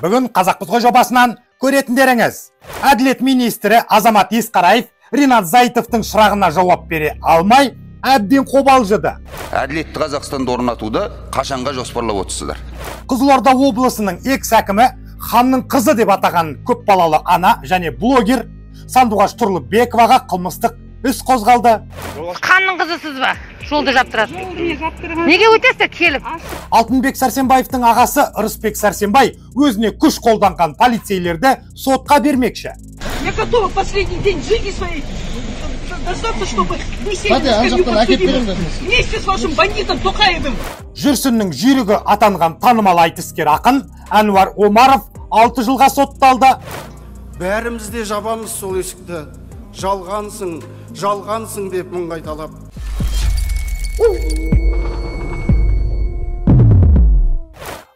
Бүгін Қазақпыз ғой жобасынан көретіндеріңіз. Әділет министрі Азамат Есқараев Ринат Зайтовтың сұрағына жауап бере алмай, әбден қобалжыды. Әділетті Қазақстанды орнатуды қашанға жоспарлап отырсыздар? Қызылорда облысының экс-әкімі ханның қызы деп атаған көпбалалы ана және блогер Сандуғаш Тұрлыбековаға қылмыстық іс қозғалды. Ханның қызысыз ба? Жолды жаптырасыз. Неге өтесіздер келіп? Алтынбек Сәрсенбаевтың ағасы Ырысбек Сәрсенбай өзіне күш қолданған полицейлерді сотқа бермекші. Я готова последний день жизни своей дождаться, чтобы вы сели на скамью подсудимых вместе с вашим бандитом Токаевым. Жүрсіннің жүйрігі атанған танымал айтыскер ақын Әнуар Омаров 6 жылға сотталды. Бәріміз де жабамыз сол есікті. Жалғансың, жалғансың деп мың қайталап.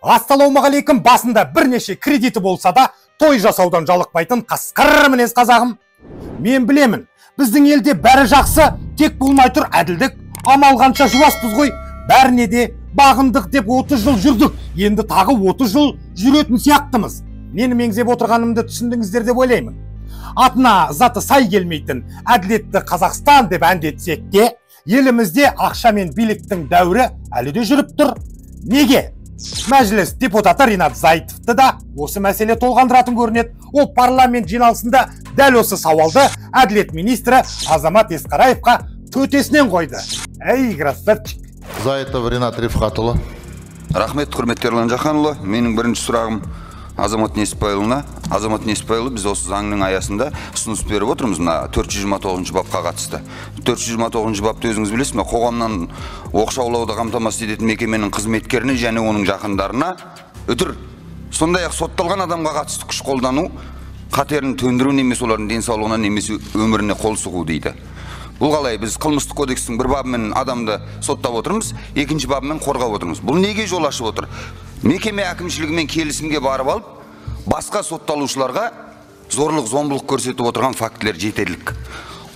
Ассалаумағалейкум, басында бірнеше кредиті болса да той жасаудан жалықпайтын қасқыр мінез қазағым. Мен білемін, біздің елде бәрі жақсы, тек болмай тұр әділдік. Амал қанша жуаспыз ғой, бәріне де бағындық деп 30 жыл жүрдік. Енді тағы 30 жыл жүретін сияқтымыз. Мені меңзеп отырғанымды түсіндіңіздер деп ойлаймын. Атына заты сай келмейтін әділетті Қазақстан деп әндетсек те, елімізде ақша мен биліктің дәуірі әлі де жүріп тұр. Неге? Мәжіліс депутаты Ринат Зайтовты да осы мәселе толғандыратын көрінеді. Ол парламент жиналысында дәл осы сауалды әділет министрі Азамат Есқараевқа төтесінен қойды. Әй, красавчик! Зайтов Ринат Рифхатұлы. Рахмет, құрметті Ерлан Жақанұлы. Менің бірінші сұрағым Азамат Несіпбайұлына. Азамат Несіпбайұлы, біз осы заңның аясында ұсыныс беріп отырмыз мына 429 бапқа қатысты. 429 бапты өзіңіз білесіз, мына қоғамнан оқшаулауды қамтамасыз ететін мекеменің қызметкеріне және оның жақындарына үтір, сондай-ақ сотталған адамға қатысты күш қолдану қатерін төндіру немесе олардың денсаулығына немесе өміріне қол сұғу дейді. Бұл қалай? Біз қылмыстық кодекстің бір бабымен адамды соттап отырмыз, екінші бабымен қорғап отырмыз. Бұл неге жол ашып отыр? Мекеме әкімшілігімен келісімге барып алып, басқа сотталушыларға зорлық, зомбылық көрсетіп отырған фактілер жетерлік.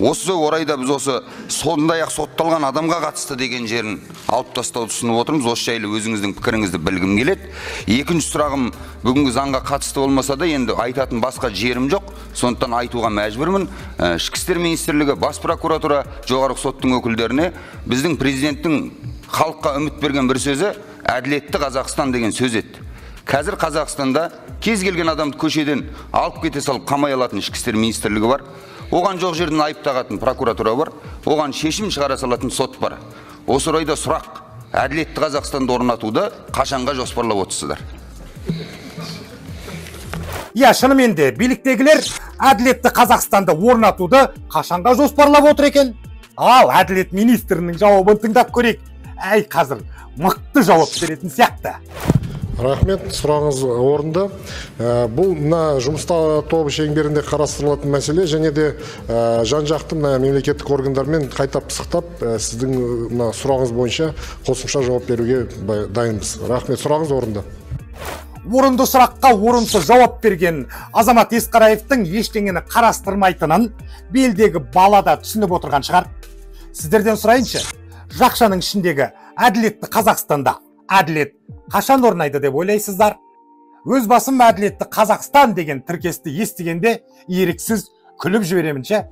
Осы орайда біз осы сондай-ақ сотталған адамға қатысты деген жерін алып тастауды ұсынып отырмыз. Осы жайлы өзіңіздің пікіріңізді білгім келеді. Екінші сұрағым бүгінгі заңға қатысты болмаса да енді айтатын басқа жерім жоқ, сондықтан айтуға мәжбүрмін. Ішкі істер министрлігі, бас прокуратура, жоғарғы соттың өкілдеріне біздің президенттің халыққа үміт берген бір сөзі әділетті Қазақстан деген сөз еді. Қазір Қазақстанда кез келген адамды көшеден алып кете салып қамай алатын ішкі істер министрлігі бар. Оған жоқ жерден айып тағатын прокуратура бар, оған шешім шығара салатын сот бар. Осы орайда сұрақ, әділетті Қазақстанды орнатуды қашанға жоспарлап отырсыздар? Иә, шынымен де биліктегілер әділетті Қазақстанды орнатуды қашанға жоспарлап отыр екен? Ал әділет министрінің жауабын тыңдап көрейік. Әй, қазір мықты жауап беретін сияқты. Рахмет, сұрағыңыз орынды. Бұл мына жұмыс тобы шеңберінде қарастырылатын мәселе және де жан-жақты мына мемлекеттік органдармен қайта пысықтап, сіздің мына сұрағыңыз бойынша қосымша жауап беруге дайынбыз. Рахмет, сұрағыңыз орынды. Орынды сұраққа орынсыз жауап берген Азамат Есқараевтың ештеңені қарастырмайтынын белдегі бала да түсініп отырған шығар. Сіздерден сұрайыншы, жақшаның ішіндегі әділетті Қазақстанда әділет қашан орнайды деп ойлайсыздар? Өз басым әділетті Қазақстан деген тіркесті естігенде еріксіз күліп жіберемін ше.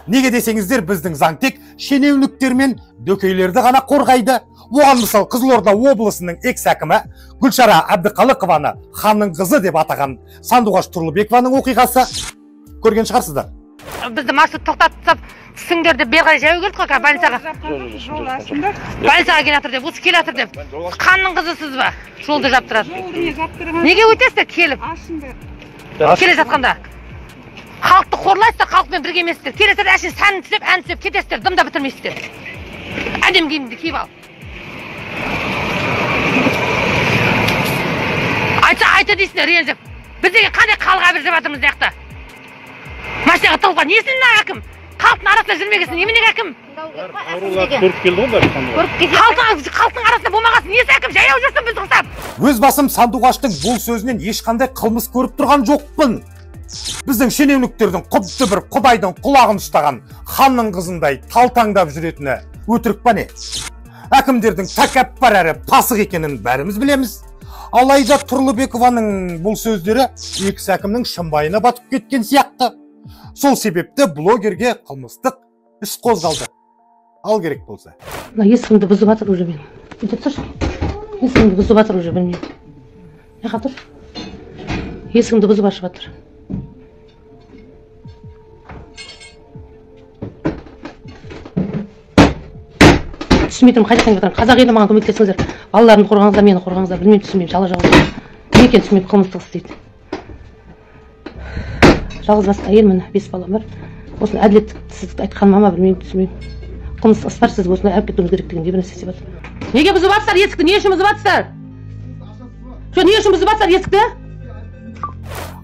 Неге десеңіздер, біздің заң тек шенеуніктер мен дөкейлерді ғана қорғайды. Оған мысал Қызылорда облысының экс-әкімі Гүлшара Әбдіқалықованы ханның қызы деп атаған Сандуғаш Тұрлыбекованың оқиғасы. Көрген шығарсыздар. Бізді маршрут тоқтатып түсіңдер деп бері қарай жаяу келдік қой больницаға. Больницаға келе жатыр деп, осы келе жатыр деп. Ханның қызысыз ба? Жолды жаптырасыз. Неге өтесіздер келіп? Келе жатқанда. Халықты қорлайсыздар, халықпен бірге емессіздер. Келесіздер, әшейін сәнін түсіп, ән түсіп кетесіздер, дым да бітірмейсіздер. Әдемі киімді киіп ал. Айтса, айта дейсіңдер, ренжіп. Біз деген қандай халық әбір деп жатырмыз мына жақта. Машинаға тығылған несін мына әкім? Халықтың арасында жүрмегесін неменеге әкім? Аурулар көріп келді ғой бәрі. Халықтың арасында болмағасын несі әкім? Жаяу жүрсін біз ұқсап. Өз басым Сандуғаштың бұл сөзінен ешқандай қылмыс көріп тұрған жоқпын. Біздің шенеуніктердің құдды бір құдайдың құлағын ұстаған ханның қызындай талтаңдап жүретіні өтірік па не? Әкімдердің тәкәппар әрі пасық екенін бәріміз білеміз. Алайда Тұрлыбекованың бұл сөздері экс әкімнің шымбайына батып кеткен сияқты. Сол себепті блогерге қылмыстық іс қозғалды. Ал керек болса. Мына есігімді бұзып жатыр уже мен. Өте тұршы. Есігімді бұзып жатыр уже білмеймін. Неға тұр? Есігімді бұзып ашып жатыр. Түсінбей тұрмын, қайда қайда жатырмын. Қазақ елі, маған көмектесіңіздер. Балаларымды қорғаңыздар, мені қорғаңыздар. Білмеймін, түсінбеймін, жала жауып. Не екенін түсінбеймін, қылмыстық іс дейді. Жалғыз басты әйелмін, 5 балам бар. Осыны әділетсіздікті айтқаныма ма, білмеймін, түсінбеймін. Қылмыстық іс бар, сіз осыны алып кетуіңіз керек дегендей бір нәрсе істеп жатыр. Неге бұзып жатсыздар есікті? Не үшін бұзып жатсыздар? Жоқ, не үшін бұзып жатсыздар есікті?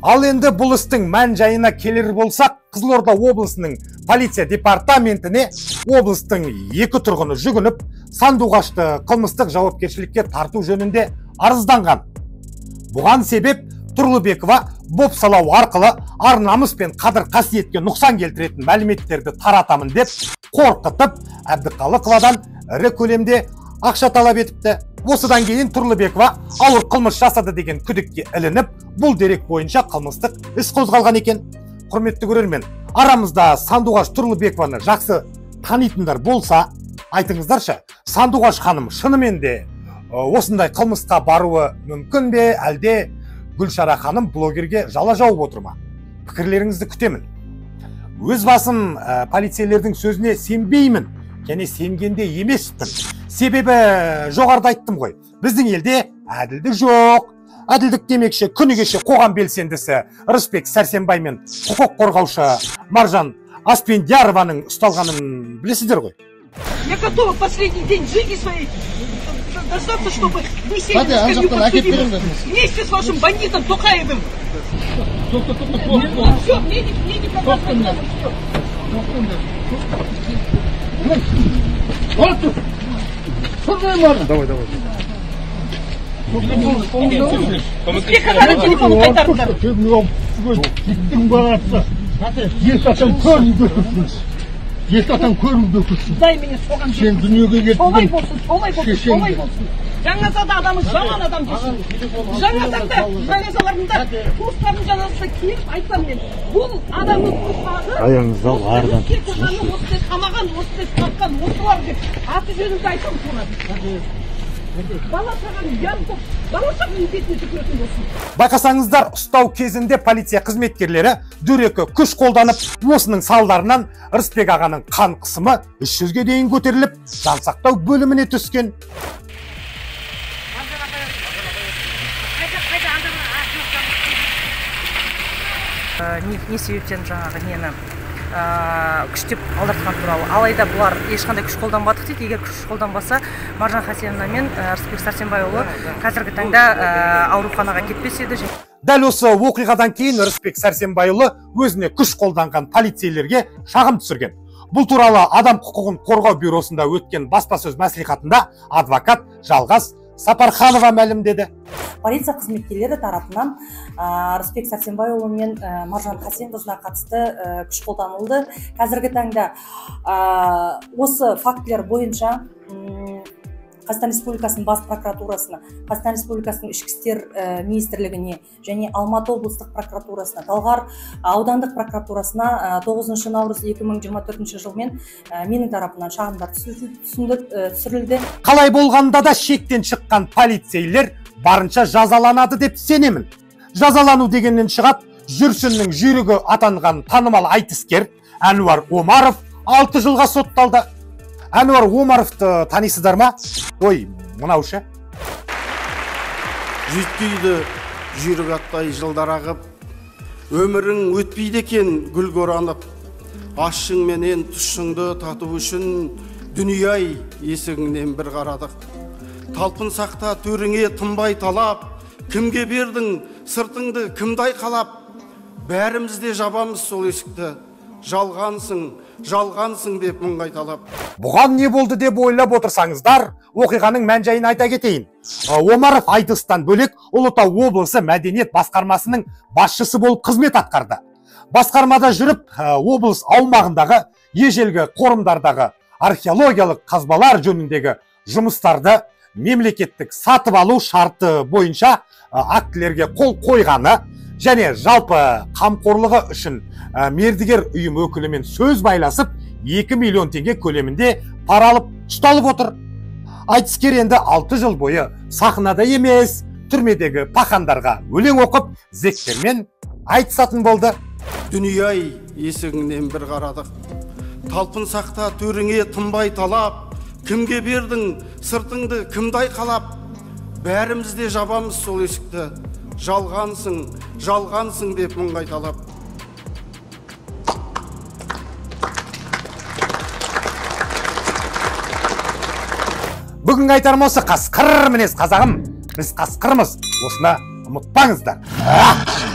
Ал енді бұл істің мән жайына келер болсақ, Қызылорда облысының полиция департаментіне облыстың 2 тұрғыны жүгініп, Сандуғашты қылмыстық жауапкершілікке тарту жөнінде арызданған. Бұған себеп Тұрлыбекова бопсалау арқылы ар-намыс пен қадір қасиетке нұқсан келтіретін мәліметтерді таратамын деп қорқытып, Әбдіқалықовадан ірі көлемде ақша талап етіпті. Осыдан кейін Тұрлыбекова ауыр қылмыс жасады деген күдікке ілініп, бұл дерек бойынша қылмыстық іс қозғалған екен. Құрметті көрермен, арамызда Сандуғаш Тұрлыбекованы жақсы танитындар болса, айтыңыздаршы, Сандуғаш ханым шынымен де осындай қылмысқа баруы мүмкін бе, әлде Гүлшара ханым блогерге жала жауып отыр ма? Пікірлеріңізді күтемін. Өз басым полицейлердің сөзіне сенбеймін, және сенгенде емеспін. Себебі жоғарыда айттым ғой, біздің елде әділдік жоқ. Әділдік демекші, күні кеше қоғам белсендісі Рысбек Сәрсенбай мен құқық қорғаушы Маржан Аспендиярованың ұсталғанын білесіздер ғой. Я готова последний день жизни своей дождаться, чтобы вы сели на скамью подсудимых вместе с вашим бандитом Токаевым. Все, мне не показывать. Давай, давай. Құдай мені соған жеткізсін. Солай болсын, солай болсын, солай болсын. Жаңазада адамы жаман адам десін. Жаңазада, жаназаларында туыстарының жаназасына келіп айтсам мен, бұл адамның туыстары осындай қамаған, осындай сатқан, осылар деп аты жөнімді айтсам солар. Бала шағаң ұят болып, бала шағаң бетіне түкіретін болсын. Байқасаңыздар, ұстау кезінде полиция қызметкерлері дөрекі күш қолданып, осының салдарынан Рысбек ағаның қан қысымы 300-ге дейін көтеріліп, жансақтау бөліміне түскен. Не себептен жаңағы нені күштеп алдыртқан туралы. Алайда бұлар ешқандай күш қолданбадық дейді. Егер күш қолданбаса, Маржан Хасеновна мен Рысбек Сәрсенбайұлы қазіргі таңда ауруханаға кетпес еді. Дәл осы оқиғадан кейін Рысбек Сәрсенбайұлы өзіне күш қолданған полицейлерге шағым түсірген. Бұл туралы адам құқығын қорғау бюросында өткен баспасөз мәслихатында адвокат Жалғас Сапарханова мәлімдеді. Полиция қызметкерлері тарапынан Рысбек Сәрсенбайұлы мен Маржан Хасенқызына қатысты күш қолданылды. Қазіргі таңда осы фактілер бойынша Қазақстан Республикасының бас прокуратурасына, Қазақстан Республикасының ішкі істер министрлігіне және Алматы облыстық прокуратурасына, Талғар аудандық прокуратурасына 9 наурыз 2024 жылмен менің тарапымнан шағымдар түсірілді. Қалай болғанда да шектен шыққан полицейлер барынша жазаланады деп сенемін. Жазалану дегеннен шығады, Жүрсіннің жүйрігі атанған танымал айтыскер Әнуар Омаров 6 жылға сотталды. Әнуар Омаровты танисыздар ма? Ой, мынау ше. Жүйткейді жүйрік аттай жылдар ағып, өмірің өтпейді екен гүл оранып, ащың менен тұщыңды тату үшін дүние-ай есігіңнен бір қарадық. Талпын сақта төріңе тынбай талап, кімге бердің сыртыңды кімді айқалап, бәріміз де жабамыз сол есікті. Жалғансың, жалғансың деп мың қайталап. Бұған не болды деп ойлап отырсаңыздар, оқиғаның мән-жайын айта кетейін. Омаров айтыстан бөлек Ұлытау облысы мәдениет басқармасының басшысы болып қызмет атқарды. Басқармада жүріп, облыс аумағындағы ежелгі қорымдардағы археологиялық қазбалар жөніндегі жұмыстарды мемлекеттік сатып алу шарты бойынша актілерге қол қойғаны және жалпы қамқорлығы үшін мердігер ұйым өкілімен сөз байласып 2 миллион теңге көлемінде пара алып ұсталып отыр. Айтыскер енді 6 жыл бойы сахнада емес, түрмедегі пахандарға өлең оқып, зектермен айтысатын болды. Дүние-ай, есігіңнен бір қарадық. Талпынсақ та төріңе тынбай талап, кімге бердің сыртыңды, кімді айқалап, бәріміз де жабамыз сол есікті. Жалғансың, жалғансың деп мың қайталап. Бүгінгі айтарым осы, қасқыр мінез қазағым. Біз қасқырмыз, осыны ұмытпаңыздар.